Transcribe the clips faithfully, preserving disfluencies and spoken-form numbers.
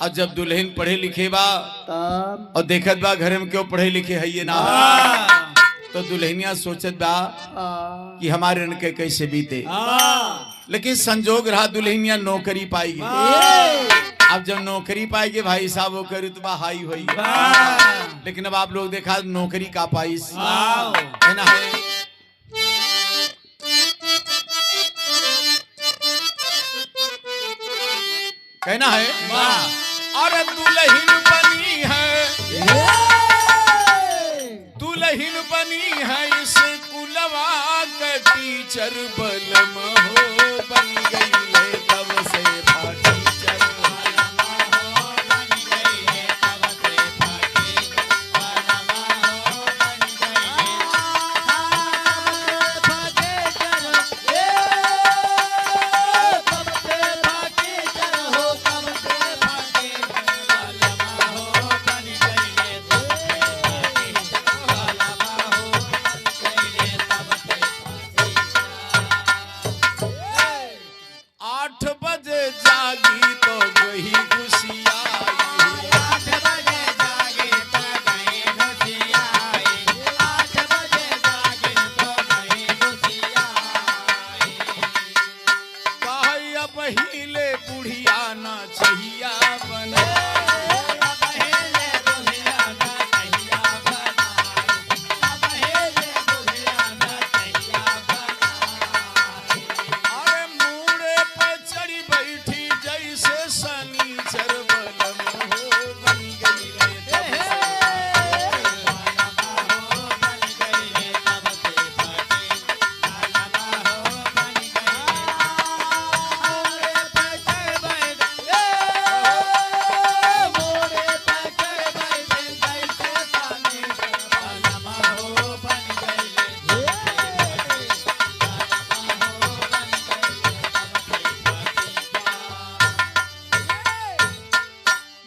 और जब दुलहिन पढ़े लिखे बा तब? और देखत बा घर में केहू पढ़े लिखे हइये ना, हाँ। तो दुलहिनिया सोचत बा हाँ। कि हमारे इनके कैसे बीते। हाँ। लेकिन संजोग रहा दुलहिनिया नौकरी पाई गई। हाँ। अब जब नौकरी पाई गई भाई साहब, ओकर रुतबा हाई होई। हाँ। लेकिन अब आप लोग देखा नौकरी का पाइस। हाँ। है ना, है? कहना है, वाह। अरे दुलहिन बनी है, दुलहिन बनी है स्कूलवा के टीचर बलम हो, बन गई है तब से बा टीचर। आठ बजे जागी तो गई घुसियाई। आठ बजे जागी तो गई घुसियाई। आठ बजे जागी तो गई घुसियाई। कहै अब हिले बुढ़िया ना चहिया बना। अब हिले बुढ़िया ना चहिया बना। अब हिले बुढ़िया ना चहिया बना। अरे मूड़े पे चढ़ी बैठी जैसे सनीचर बलम हो बन गई रे तब से।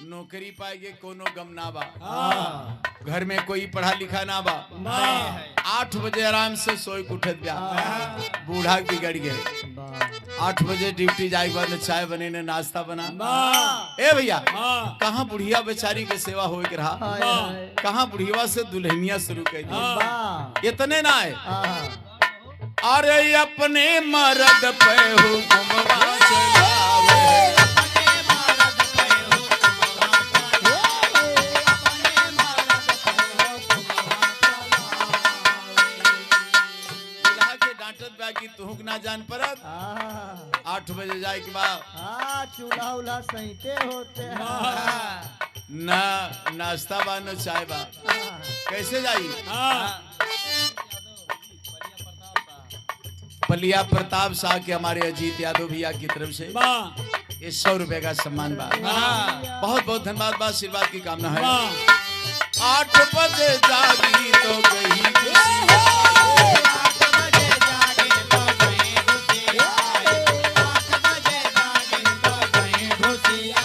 नौकरी पाए के कोनो गम ना बा। हाँ। घर में कोई पढ़ा लिखा ना बा। ना। आठ बजे आराम से सोए के उठत बा। हाँ। बूढ़ा बिगड़ गए। वाह। आठ बजे ड्यूटी जाए के बाद न चाय बने, न नाश्ता बना। वाह। ए भैया, हाँ। कहाँ बुढ़िया बेचारी के सेवा होए के रहा? हाय, वाह। हाय। कहाँ बुढ़िया से दुलहिनिया शुरू कर दी? हाँ। वाह। इतने ना है। हाँ। अरे अपने मरद पे हुकुमवा चलावे। दुल्हा के डांटत बा कि तुहूँ के ना जान परत। हाँ। आठ बजे जाए के बा। हाँ, चूल्हा उल्हा सहिते होते हैं। हाँ। ना नाश्ता बा, न चाय बा। हाँ। कैसे जाई? हाँ। पलिया प्रताप शाह के हमारे अजीत यादव भैया की तरफ से वाह। ये सौ रुपए का सम्मान बा। वाह। बहुत बहुत धन्यवाद बा, आशीर्वाद की कामना है। वाह। आठ बजे जागी तो गई घुसियाई। आठ बजे जागी तो गई घुसियाई। आठ बजे जागी तो गई घुसियाई।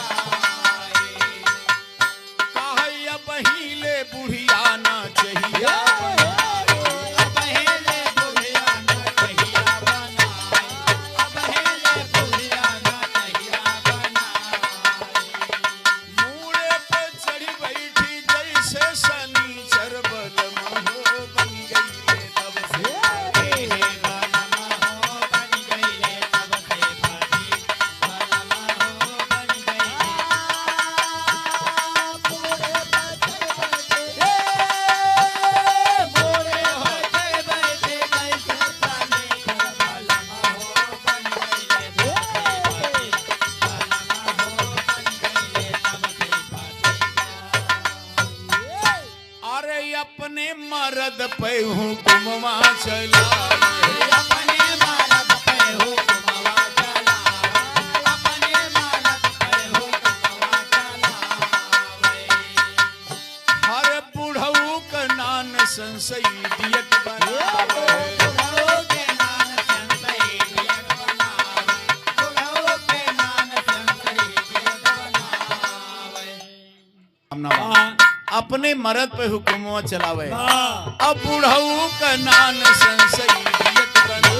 कहै अब हिले बुढ़िया ना चहिया बनाई। अब हिले बुढ़िया ना चहिया बनाई। अब हिले बुढ़िया ना चहिया बनाई। मूड़े पे चढ़ी बैठी जैसे सनीचर बलम हो बन गई रे तब से। अरे अपने मरद पे हुकुमवा चलावे। अपने मरद पे हुकुमवा चलावे। अपने मरद पे हुकुमवा चलावे। हर बुढ़ऊ के नान संसई दियत बनावे। बुढ़ऊ के नान संसई दियत बनावे। बुढ़ऊ के नान संसई दियत बनावे। हम ना बा। हाँ। अपने मरद पे हुकुमवा चलावे। हाँ। अब बुढ़ऊ का नान संसई दियत बना।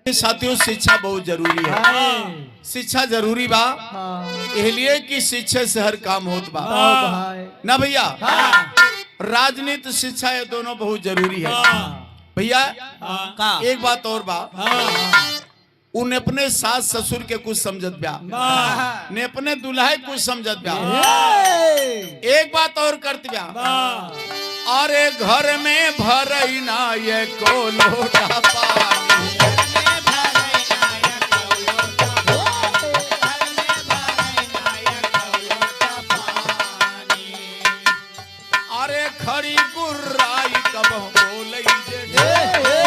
साथियों, शिक्षा बहुत जरूरी है। हाँ। शिक्षा जरूरी बा, हाँ। इसलिए कि शिक्षा से हर काम होत बा। हाँ भाई। ना भैया, हाँ। राजनीति, शिक्षा, ये दोनों बहुत जरूरी है। हाँ। भैया, हाँ। का? एक बात और बा। हाँ। उन अपने सास ससुर के कुछ समझत बा, वाह। ने अपने दुल्हा के कुछ समझत बा। हे। एक बात और करत बा, वाह। अरे घर में भरई ना ये को लोटा पानी। अरे खड़ी गुर्राई कबहु बोलई जे। हे, हे।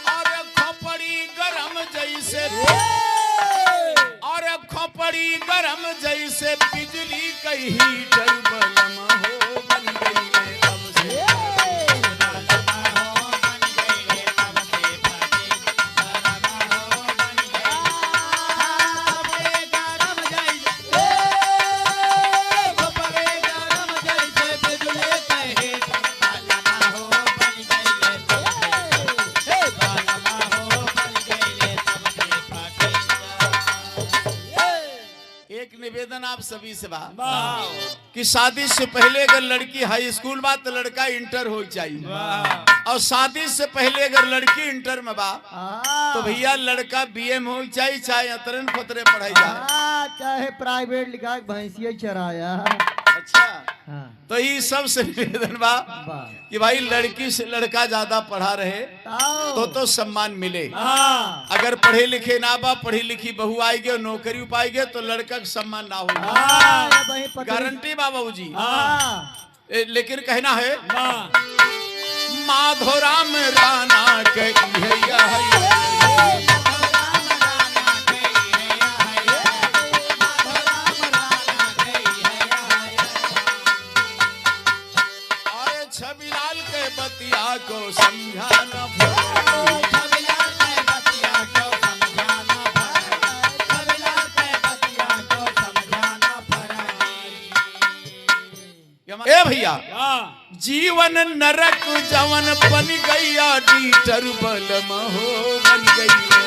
अरे खोपड़ी गरम जैसे, अरे खोपड़ी गरम जैसे बिजली कई हीटर बलम हो बन गई है तब से। एक निवेदन आप सभी से बा वाह। कि शादी से पहले अगर लड़की हाई स्कूल बा तो लड़का इंटर हो चाहिए, वाह। और शादी से पहले अगर लड़की इंटर में बा हाँ। तो भैया लड़का बीए में हो चाहिए, चाहे अतरन खोतरे पढ़ाई जाए। हाँ, चाहे प्राइवेट लिखा के भैंसिया चराया। अच्छा, हाँ। तो ये सबसे निवेदन बा वाह। कि भाई लड़की से लड़का ज्यादा पढ़ा रहे आओ। तो, तो सम्मान मिले। हाँ। अगर पढ़े लिखे ना बा, पढ़ी लिखी बहू आएगी और नौकरी पाएगी तो लड़का का सम्मान ना होगा। हाँ, ये वही पकड़ी। गारंटी बा बाबूजी। हाँ। ए, लेकिन कहना है वाह। माधोराम राणा के इहे यह अरे छबिलाल के बतिया को समझाना पड़े। ए भैया, वाह। जीवन नरक जवन बन गया डीटर बलम हो बन गई।